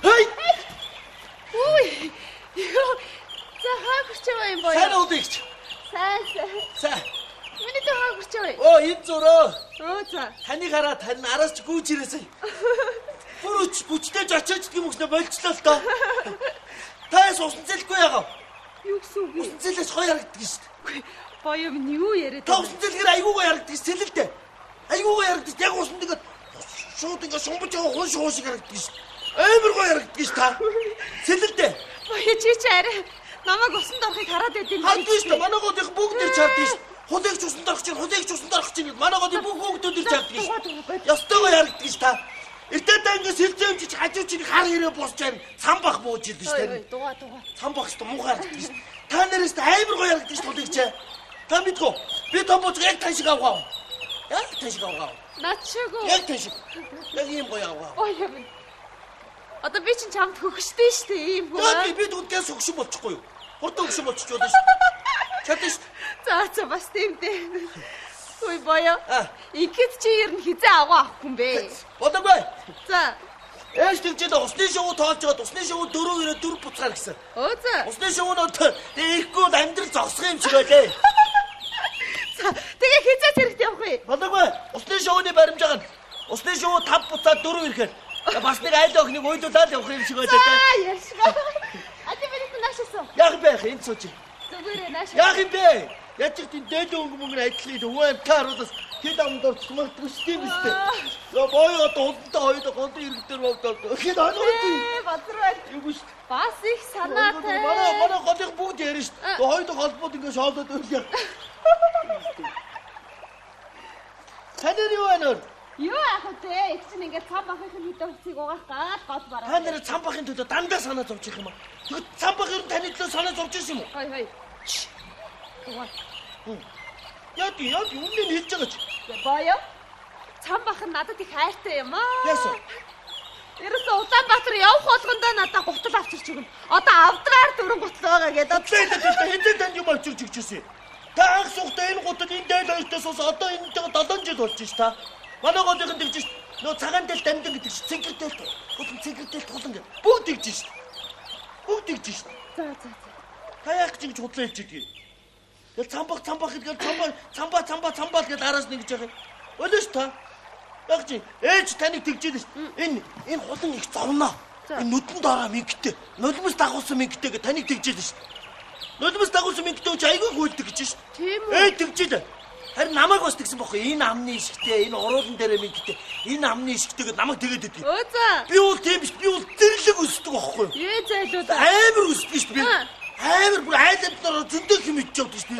Хей! Үгүй. Йоо. За хаа хүрч байгаа юм боёо? Сайн уу дэгч? Сайн сайн. Сайн. Миний дүү хаа хүрч байгаа юм? Оо энэ зурөө. Өө за. Таныг хараад тань араас ч гүйж ирээсэй. Бүр өч бүчтэйж очиод гэх юм өснө болчлоо л доо. Таас усан зэлгүй ягаа. Юу гэсэн үг вэ? Усан зэлээс гоё харагддаг шүү дээ. Боёо минь юу яриад Та усан зэлгэр айгүй гоё харагддаг сэлэлтэй. Айгүй гоё харагддаг. Яг усан тэгээд шууд ингээ шумбаж байгаа хүн шуу шиг харагддаг шүү дээ. Амар гоё харагддаг шүү та. Сэлэлтэй. Боёо чи чи арай намайг усанд орохыг хараад байд юм. Харддаг шүү дээ. Манай годынх бүгд ирж харддаг шүү. Хулигч усанд орох чинь, хулигч усанд орох чинь гэд манай годын бүх хүүхдүүд ирж харддаг шүү. Ёстой гоё харагддаг шүү та. Эртээ та ингээ сэлзээ өмчиж хажуу чинь хар хэрэг босч харин цам бах бууж идэв шүү дээ. Дугаа дугаа. Цам бах шүү муухай харагддаг шүү. Та нараас амар гоё харагддаг шүү хулигч. Та мэдгүй. Би том бууж яг тань шиг авгаа. Яг тань шиг авгаа. Над шигүү. Яг тань шиг. Яг ийм гоё авгаа. Ой юм. Одоо би чинь чамд хөгштэй шүү дээ ийм хүн. Яг би дүнтээс хөгшин болчихгүй юу? Хурдан хөгшин болчих болно шүү. Чадна шүү. За за бас тийм дээ. Ой боёо. А. Ингээд чи ер нь хизээ авгаа авах юм бэ? Бодоггүй. За. Ээж тэгж дээ усны шувуу тоолж байгаа усны шувуу 4 ирээ 4 буцгаар гэсэн. Өө за. Усны шувуунууд тэгээ ирэхгүй бол амьдрал зогсох юм шиг байлээ. За тэгээ хизээ зэрэгт явах вэ? Бодоггүй. Усны шувууны баримжаага нь усны шувуу 5 буцаад 4 ирэхээр бас нэг айл охиныг уйлуулаад явах юм шиг байлаа. За ярьшгаа. Ати би наашаасан. Яг байх энд сууж. Зүгээрээ нааш. Яг юм бэ? Яаж ч тийм дээд өнгө мөнгө адилхан өвөө амтаа харуулаас хэд амд орчих магадгүй шүү дээ биз дээ. За боё одоо хулдантай хоёул голын ирэг дээр бовдоод. Хэд ойлгохгүй. Ээ базар байна. Юу шүү. Бас их санаатай. Манай голын бүгд ярина шүү. Хоёул холбоод ингээ шоолоод өглөө. Та нар юу байна вэ? Юу яах вэ? Их чинь ингээд цам бахын хэдэн хувцыг угаах гал гол бараа. Та нэр цам бахын төлөө дандаа санаа зовж их юм аа. Тэгэхэд цам бах ер нь таны төлөө санаа зовж ирсэн юм уу? Хой хой. Дугаа. Яг яг өмнө нь хэлж байгаа ч. Боёо. Цам бах нь надад их хайртай юм аа. Яасан? Ерөөсөө Улаанбаатар явах болгондоо надад гутал авчирч өгнө. Одоо авдраар дөрөн гутал байгаа гэдэг. Тэгэлээ хинтээ танд юм авчирч өгч ирсэн. Та анх сухтаа энэ гутал энэ дээл хоёртой сус одоо энэтэйгээ 7 жил болж ш та. Манай голынхан тэгж ш. Нөө цагаан дээл дамжин гэдэг ш. Цэнгэр дээл тулан цэнгэр дээл тулан гэдэг. Бүгд тэгж ш. Бүгд тэгж ш. За за за. Та яах гэж ингэж худлаа хэлж идэг юм? Тэгэл цамбах цамбах гэдгээл цамбаа цамбаа цамбаа цамбаа л гэдэл араас нь ингэж яах юм. Өлөөш ш та. Яг чи ээж таныг тэгж ийлээ ш. Энэ хулан их зовноо. Энэ нүдэн доороо мингтэй. Нулимс дагуулсан мингтэй гэж таныг тэгж ийлээ ш. Нулимс дагуулсан мингтэй чи айгүй хөлдөг гэж ш. Тийм үү? Ээж тэгж ийлээ. Харин намайг бас тэгсэн бохгүй. Энэ амны ишгтэй, энэ уруулан дээрээ мингтэй, энэ амны ишгтэй гэд намайг тэгээд өгдөг. Өө за. Би бол тийм биш. Би бол зэрлэг өсдөг бохгүй. Ээ зайлуу. Амар өсдөг ш би. Амар бүр айл амтнаар зөндөө юм идэж явдаг ш би.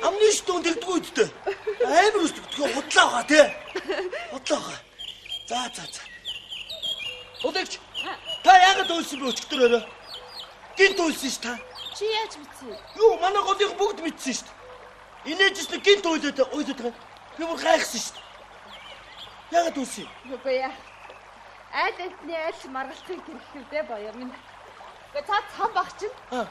Амны ишгтэй хүн тэгдэггүй үсттэй. Амар өсдөг. Тэгэхээр худлаа баха тий. Худлаа баха. За за за. Удагч. Та яагаад өлсөн бэ өчигдөр өрөө? Гинт өлсөн ш та. Чи яаж мэдсэн? Юу манай голынх бүгд мэдсэн ш. Инээжсэн гинт уйлаад уйлаад байгаа. Би бүр гайхсан ш. Яагаад өлсөн? Үгүй яа. Айл амтны айл маргалцыг тэрхэх үү боёо минь. Гэхдээ цаа цам баг чинь. Аа.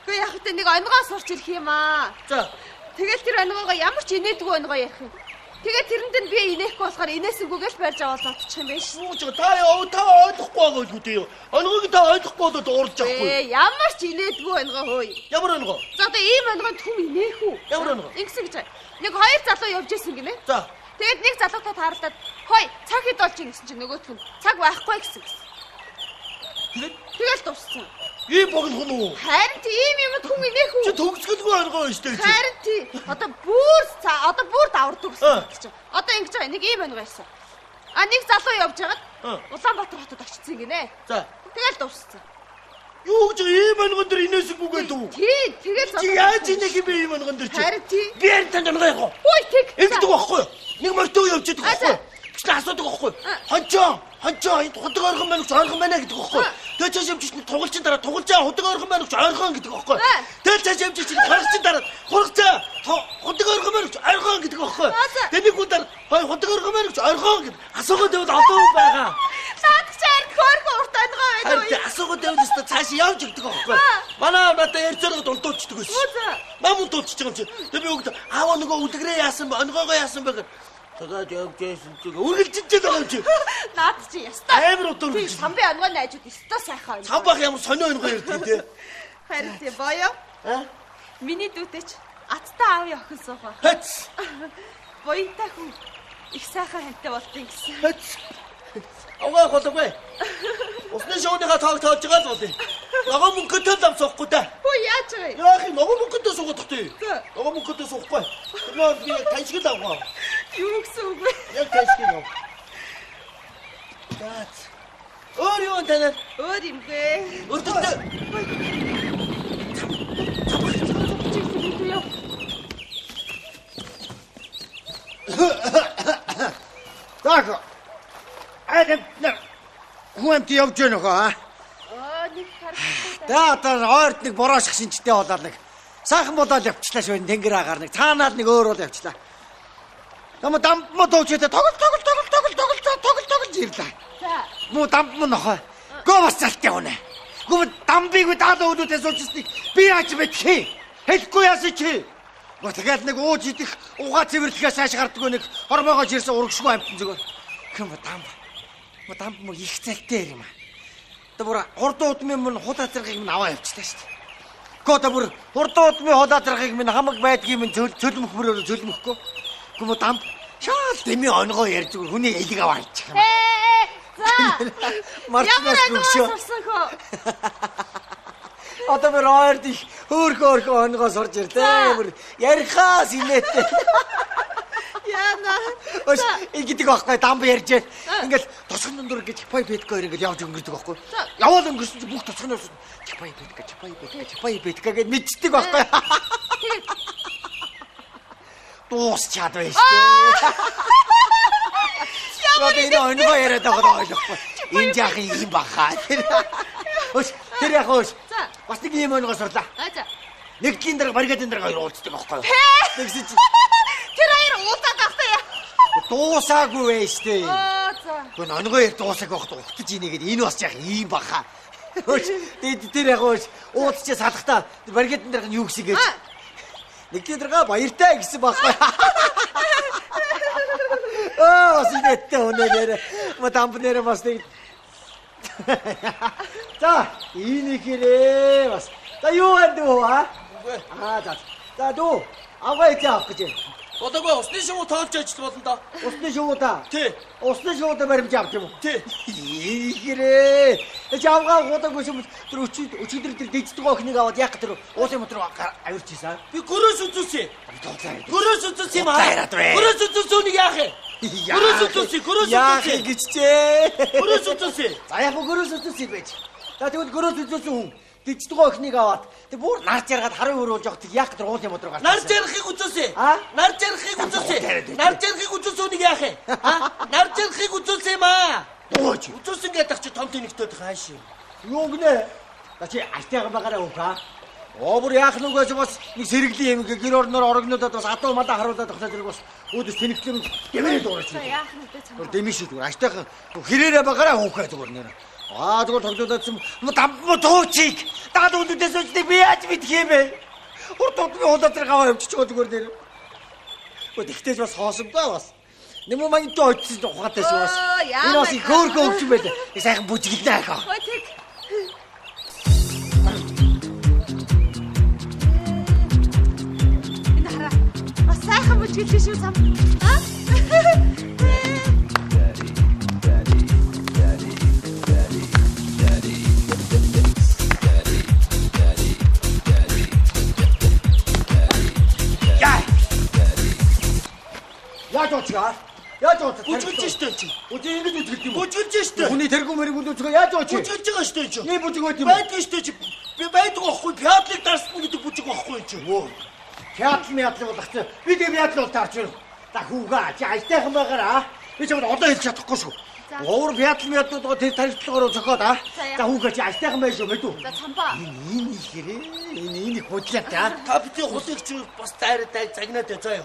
Үгүй яах вэ нэг онгоо сурч ирэх юм аа. За. Тэгэл тэр онгоогоо ямар ч инээдгүй онгоо ярих юм. Тэгээ тэрэнд нь би инээхгүй болохоор инээсэнгүүгээ л барьж аваад зодчих юм биш. Юу гэж та яа та ойлгохгүй байгаа юу дээ. Онгойг та ойлгохгүй болоод уурж авахгүй. Ээ ямар ч инээдгүй онгоо хөөе. Ямар онгоо? За одоо ийм онгоонд хүм инээх үү? Ямар онгоо? Ингэсэн гэж. Нэг хоёр залуу явж исэн гинэ. За. Тэгээд нэг залуутай таарлаад хой цаг хэд болж ийн гэсэн чинь нөгөөх нь цаг байхгүй гэсэн гэсэн. Тэгээд Тэгэл дууссан. ийм богино хүн үү? Харин тийм юмд хүн инээх үү? Чи төгсгөлгүй онгоо шүү дээ. Харин тий. Одоо бүр одоо бүр давардаг гэсэн Аа. гэж. Одоо ингэж байгаа нэг ийм онгоо ярьсан. А нэг залуу явж байгаад Аа. Улаанбаатар хотод очсон гинэ. За. Тэгэл дууссан. Юу гэж ийм онгон дээр инээсэнгүүгээ дүү? Тий, тэгэл Чи яаж инээх юм бэ ийм онгон дээр чи? Харин тий. Би харин танд онгоо явах уу? Ой тэг. Ингэдэг байхгүй юу? Нэг морьтой явж идэг Аа, байхгүй за. юу? Тэгсэн асуудаг байхгүй юу? Хончоо, хончоо энд худаг ойрхон байна гэж ойрхон байна гэдэг байхгүй юу? Аа. Тэгээ цааш явж чинь тугалчин дараа тугалчаа худаг ойрхон байна гэж ойрхон гэдэг байхгүй юу? Аа. Тэгээ цааш явж чинь хурагчин дараа хурагчаа худаг ойрхон байна гэж ойрхон гэдэг байхгүй юу? Аа, за. Тэгээ нэг хүн дараа хой худаг ойрхон байна гэж ойрхон гэд асуугаад байвал олон хүн байгаа. Наад чи харин хөөрхөн урт онгоо байна Харин уу? тий, асуугаад байвал өстө цааш явж өгдөг байхгүй юу? Аа. Манай аав надад ярьцаараа дунтуулчихдаг байсан. Үгүй за. Мам унтуулчихж байгаа юм чи. Тэгээ би өгд аава нөгөө үлгэрээ яасан бэ? Онгоогоо яасан бэ гэхээр Тэгээд явж байсан чиг үргэлжиж байгаа юм чи. Наад чи ястаа. Амар удаа үргэлжиж. Самбын онгой найзууд өстой сайхан. Самбах ямар сонио онгой ярьдаг те. Харин тий боёо. Аа? Миний дүүтэй ч аттай аавын охин суух ба. Хац. Буянтай хүн их сайхан хантай болдیں۔ гэсэн. Хац. Авгаа холоогүй. Усны шууныхаа тоог тоож байгаа л болъё. Ногоо мөнгөтэй л ам суухгүй та. Хөө яаж байгаа юм? Яах юм ногоо мөнгөтэй суугаад тах тий. Ногоо мөнгөтэй суухгүй. Тэр би яг тань шиг л авгаа. Юу гэсэн үг вэ? Яг тань шиг ав. За. Өөр юу танаар? Өөр юмгүй. Өрдөлтөө. Так. Айд хүн амт явж байна хөө аа. Оо нэг харагдахгүй. За одоо ойрт нэг борооших шинжтэй болоод нэг сайхан болоод явчлаа шүү тэнгэр агаар нэг цаанаал нэг өөр бол явчлаа. Тамаа дампмо дуучтэй тогл тогл тогл тогл тогл тогл тогл ирлээ. За. Муу дампмо нохой. Гөө бас залт явна. Гөө дамбыг даалаа үүдээ суучсныг би яаж мэдхий? Хэлэхгүй яасан чи? Гөө тэгэл нэг ууж идэх угаа цэвэрлэхээс цааш гардаггүй нэг хормоогоо жирсэн урагшгүй амтан зүгээр. Хэм дамп. Мо дамп мо их залтай юм аа. Одоо бүр хурдан удмын мөн хул азаргыг минь аваа явчлаа шүү дээ. Гөө одоо бүр хурдан удмын хул азаргыг минь хамаг байдгийг минь цөлмөх мөрөөр цөлмөхгүй. Гөө мо дамп шаал дэмий онгоо ярьж зүгээр хүний элэг аваа хийчих юм. За. Мартнаас гүгшөө. Сурсан хөө. Одоо бүр ойрд их хөөхөө хөөхөө онгоо сурж ирлээ. Бүр ярихаас инээтэй. Яна. Өөш ингэдэг байхгүй дамб ярьж яа. Ингээл тосгон дундуур гэж чапай бэтгөө ингээл явж өнгөрдөг байхгүй. Яваал өнгөрсөн чи бүх тосгоноос чапай бэтгөө чапай бэтгөө чапай бэтгөө гэж мэддэг байхгүй. Дуусчаад байна шүү дээ. Ямар энэ онгоо яриад байгаа ойлгохгүй. Энэ жаахан юм баха. Өөш тэр яг өөш. Бас нэг юм онгоо сурлаа. Аа за. Нэгдлийн дарга бригадын дарга хоёр уулздаг байхгүй. Тэгсэн чи тэр хоёр уулзаад авсан яа. Дуусаагүй байж тээ. Аа за. Гүн онгоо яар дуусаагүй байхад ухтаж инээгээд энэ бас яах юм баха. Өөш тэр яг өөш уулзчаа салахтаа бригадын дарга нь юу гэсэн гэж. Нэгдлийн дарга баяртай гэсэн байхгүй. Аа бас инээдтэй өнөө нэрэ. Мадам нэрэ бас нэг. За энэ хэрээ бас. За юу байна дүү аа? Аа за. За дүү авгаа ичээ авах гэж байна. Болоогүй усны шувуу тоолж ажил болно доо. Усны шувуу та? Тий. Усны шувуудаа баримж авч юм уу? Тий. Ихэрээ. Чи авгаа худаагүй юм. Тэр өчигдөр тэр диждэг охиныг аваад яах тэр уулын мотор авирч ийсэн. Би гөрөөс үзүүлсэн. Гөрөөс үзүүлсэн юм аа. Гөрөөс үзүүлсэн үнийг яах юм? Гөрөөс үзүүлсэн, гөрөөс үзүүлсэн. Яах юм гэжчээ. Гөрөөс үзүүлсэн. За яг гөрөөс үзүүлсэн байж. За тэгвэл гөрөөс үзүүлсэн хүн диждэг охиныг аваад тэг бүр нар жаргаад харан өрөөлж явах тэг яах тэр уулын мотор гарч. Нар жаргахыг үзүүлсэн. Нар жаргахыг үзүүлсэн. Нар жаргахыг үзүүлсэн үнийг яах юм? Нар жаргахыг үзүүлсэн юм аа. Дууч. Үзүүлсэн гэдэг чи том тэнэгтээд хааш юм. Юу гинэ? За чи алтайхан байгаараа өөх аа. Оо бүр яах нүгээс бас нэг сэргэлийн юм гэр орноор орогнуудад бас адуу малаа харуулад тогтоод зэрэг бас өөдөөс тэнэгтлэн дэмэрээ дуурайч. За яах нүдэ цам. Дэмий шүү зүгээр алтайхан хэрээрээ байгаараа өөхөө зүгээр нэр. Аа зүгээр тоглоулаадсан дампмо туучиг даад үүдээс үждэг би яаж мэдх юм бэ? Урд удмын хулаа зэрэг аваа явчих чоо зүгээр нэр. Өө тэгтээж бас хоосонгүй бас. Нэмүү магнит очсон ухаатай шүү бас. Энэ бас их хөөрхөн өвчин байлаа. Их сайхан бүжиглэнэ ахаа. Ой тэг. Энэ хараа. Бас сайхан бүжиглэн шүү сам. Аа? Яаж уучих аа? Яаж уучих? Бүжгэлж штэ чи. Үгүй ингэж бүжгэлж юм уу? Бүжгэлж штэ. Хүний тэргүү мэрэгүүд үзгээ яаж уучих? Бүжгэлж байгаа штэ чи. Нэг бүжиг байд юм. Байдгүй штэ чи. Би байдаг байхгүй. Пядлыг дарсан гэдэг бүжиг байхгүй чи. Өө. Пядл мядл болох чи. Би тэг пядл бол таарч байна. За хүүгээ чи ажтайхан байгаараа. Би чамд одоо хэлж чадахгүй шүү. Уур пядл мядлууд тэр тархитлагаар зохиод аа. За хүүгээ чи ажтайхан байх шүү мэдүү. За цампаа. Энэ энэ хэрээ. Энэ энэ худлаа та. Та бити хулыг чи бас дайраа загнаад заяа.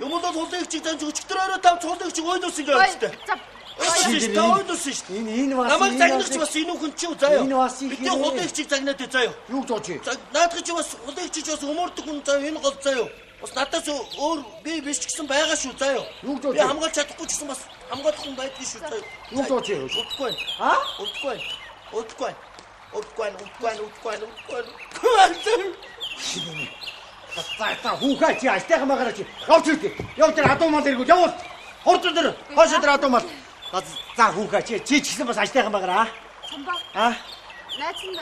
Юм бол хулыг чи занж өчигдөр орой тавч хулыг чи ойлоос ингэ явчихтай. За Ойлгосон шүү. Та ойлгосон шүү. Энэ энэ бас Намайг загнагч бас энэ хүн чи заяа. Энэ бас их Бидний хулыг чиг загнаад бай заяа. Юу гэж очив? Наадах чи бас хулыг чиг бас өмөрдөг хүн заяа энэ гол заяа. Бас надаас өөр би биш ч гэсэн байгаа шүү заяа. Юу гэж Би хамгаалж чадахгүй ч гэсэн бас хамгаалах хүн байдгийг шүү заяа. Юу гэж очив? Удахгүй байна. А? Удахгүй байна. Удахгүй байна. Удахгүй байна. Удахгүй байна. Удахгүй байна. Удахгүй байна. За за хүүхээ чи ажтайхан байгаараа чи. Явж ирдэ. Яв тэр адуу мал эргүүл явуул. Хурдан тэр хойшоо тэр адуу мал. За хүүхээ чи чи ч гэсэн бас ажтайхан байгаараа. Самбаа. А? Найз нь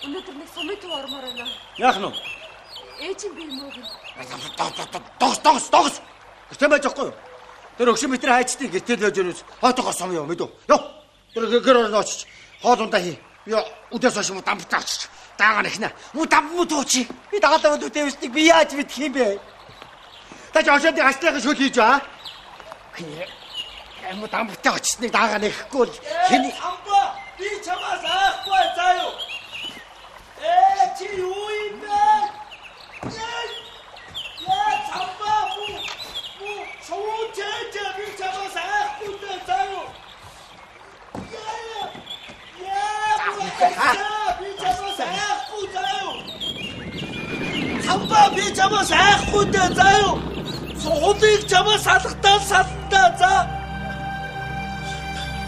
өнөөдөр нэг сумын төв ормоор байна. Яах нь вэ? Ээж нь би юм уу гэнэ. Догс догс догс. Гэртээ байж байхгүй юу? Тэр өгшин битэр хайчдیں۔ Гэртээ л байж өрөөс. Хоотойгоо сум яв мэдүү. Яв. Тэр гэр орно очиж хоол ундаа хий. Би үдээс хойш юм дамптай очиж даага нэхнэ. Муу дамп муу тууч. Би дагалаа өдөө дэвснийг би яаж мэдх юм бэ? Та ч ошоод ажлынхаа шөл хийж аа. Муу дамптай очсныг даага нэхэхгүй бол Хин самбаа би чамаас айхгүй заа юу. Ээ чи юу юм бэ? Яа самбаа бу бу шоу чэж би чамаас айхгүй заа юу. Яа яа би чамаас айхгүй заа юу. Самбаа би чамаас айхгүй заа юу. Суулыг чамаас салгатаа салдаа заа.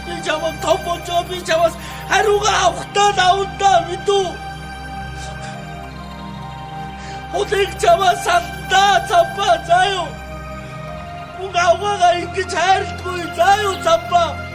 Би чамаас том болж би чамаас хариугаа авахтаа авандаа мэдүү. Хулыг чамаас салдаа замбаа заа юу. Мөн аваагаа ингэж хайрлдгүй заа юу замбаа.